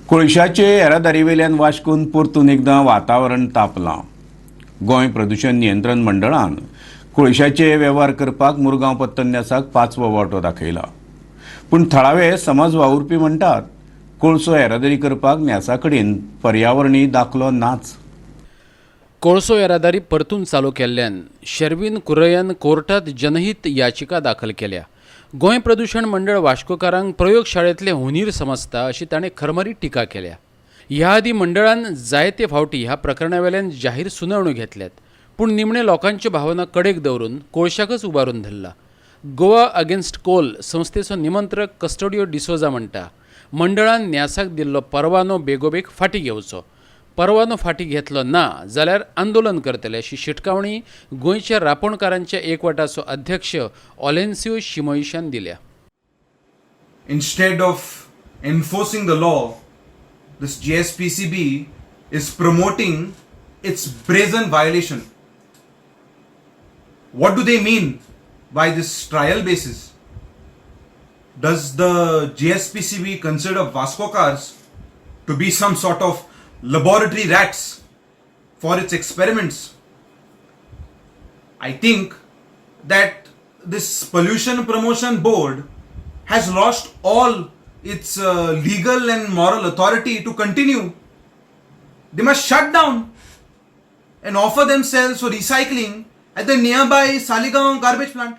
कोळशाचे येरादारीवेल्यान वाश्कोन परतून एकदां वातावरण तापलां. गोंय प्रदूशण नियंत्रण मंडळान कोळशाचे वेव्हार करपाक मुरगांव पत्तन न्यासाक पांचवो वांटो दाखयला. पूण थळावे समाज वावुरपी म्हणटात, कोळसो येरादारी करपाक न्यासा कडेन पर्यावरणीय दाखलो नाच. कोळसो येरादारी परतून चालू केल्ल्यान शर्विन कुरयन कोर्टात जनहीत याचिका दाखल केल्या. गोंय प्रदूशण मंडळ वाश्कोकारांक प्रयोगशाळेंतले हुनीर समजता अशी ताणें खरमरीत टिका केल्या. ह्या आदीं मंडळान जायते फावटी ह्या प्रकरणावेल्यान जाहीर सुनावण्यो घेतल्यात, पूण निमणे लोकांच्यो भावना कडेक दवरून कोळशाकच उबारून धरला. गोवा अगेन्स्ट कोल संस्थेचो निमंत्रक कस्टोडियो डिसोजा म्हणटा, मंडळान न्यासाक दिल्लो परवानो बेगोबेग फाटीं घेवचो. परवानो फाटीं घेतलो ना जाल्यार आंदोलन करतले अशी शिटकावणी गोंयच्या रापोणकारांच्या एकवटाचो अध्यक्ष ऑलेन्सियो शिमोईशान दिल्या. Instead of enforcing the law, this GSPCB is promoting its brazen violation. What do they mean by this trial basis? Does the GSPCB consider Vascocars to be some sort of laboratory rats for its experiments? I think that this Pollution Promotion Board has lost all its legal and moral authority to continue. They must shut down and offer themselves for recycling at the nearby Saligaon garbage plant.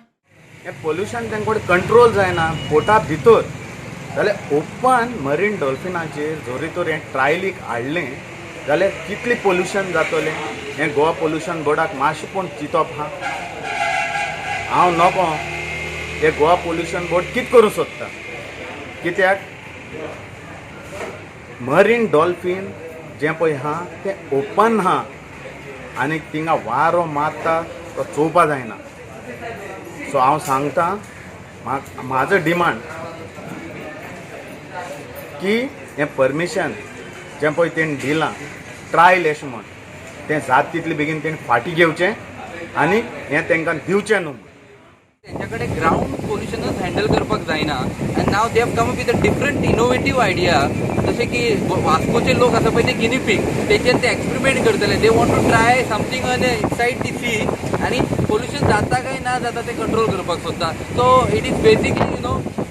हें pollution तांचे कडेन control जायना पोर्टा भितर, जाल्यार open marine डॉल्फिनाचेर जरी तर हें ट्रायलीक हाडलें जाल्यार कितलें पोल्युशन जातलें, हें गोवा पोल्युशन बोर्डाक मातशें पूण चिंतप आहा? हांव नको, हे गोवा पोल्युशन बोर्ड कितें करूंक सोदता? कित्याक मरीन डॉल्फीन जें पळय आहा तें ओपन आहा आनी थिंगा वारो मारता तो चोवपा जायना. सो हांव सांगता, म्हाका म्हाजो डिमांड की हें परमिशन जें पळय तेणी दिलां ट्रायल अशें म्हण, तें जात तितले बेगीन तेणी फाटीं घेवचें आनी हें तांकां दिवचें न्हू. तेंच्या कडेन ग्रावंड पोल्युशनच हँडल करपाक जायना and now they have come up with a different innovative idea. जशें की वास्कोचे लोक आसा पळय ते गिनी पीग, तेचेर ते एक्सपेरिमेंट करतले. They want to try something on inside the sea आनी पोल्युशन जाता काय ना जाता ते कंट्रोल करपाक सोदता. So it is basically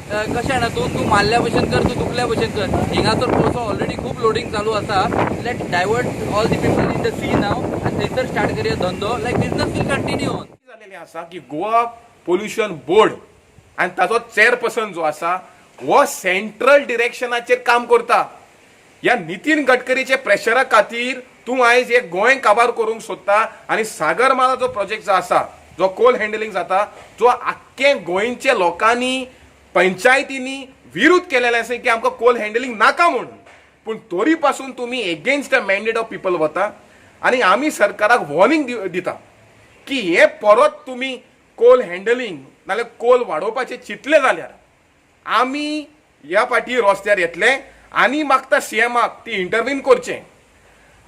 कशें जाणा, तूं तूं मारल्या भशेन कर, तूं दुखल्या भशेन कर. हिंगासर कोळसो ऑलरेडी खूब लोडींग चालू आसा. Let divert all the people in the sea now आनी थंयसर स्टार्ट करया धंदो, like business will continue on. जालेलें आसा की गोवा पोल्युशन बोर्ड आनी ताचो चेअरपर्सन जो आसा हो सेंट्रल डिरेक्शनाचेर काम करता. ह्या नितीन गडकरीच्या प्रेशरा खातीर तूं आयज हे गोंय काबार करूंक सोदता आनी सागरमाला जो प्रोजेक्ट जो आसा, जो कोल हँडलिंग जाता, जो आख्खे गोंयच्या लोकांनी, पंचायतींनी विरोध केलेले आसा की आमकां कोल हँडलिंग नाका म्हणून, पूण तरी पासून तुमी against the mandate of people वता. आनी आमी सरकाराक वॉर्निंग दिता की हे परत तुमी कोल हँडलिंग नाल्यार कोल वाडोवपाचे चिंतले जाल्यार आमी ह्या फाटी रस्त्यार येतले आनी मागता सीएमाक ती इंटरवीन करचें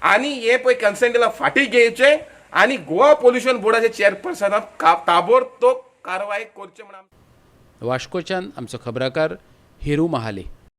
आनी हे पळय कन्सेंट दिला फाटीं घेवचें आनी गोवा पोल्युशन बोर्डाचे चेअरपर्सनाक ताबडतोब कारवाय करचें म्हण वाश्कोच्यान आमचो खबराकार हिरू महाले.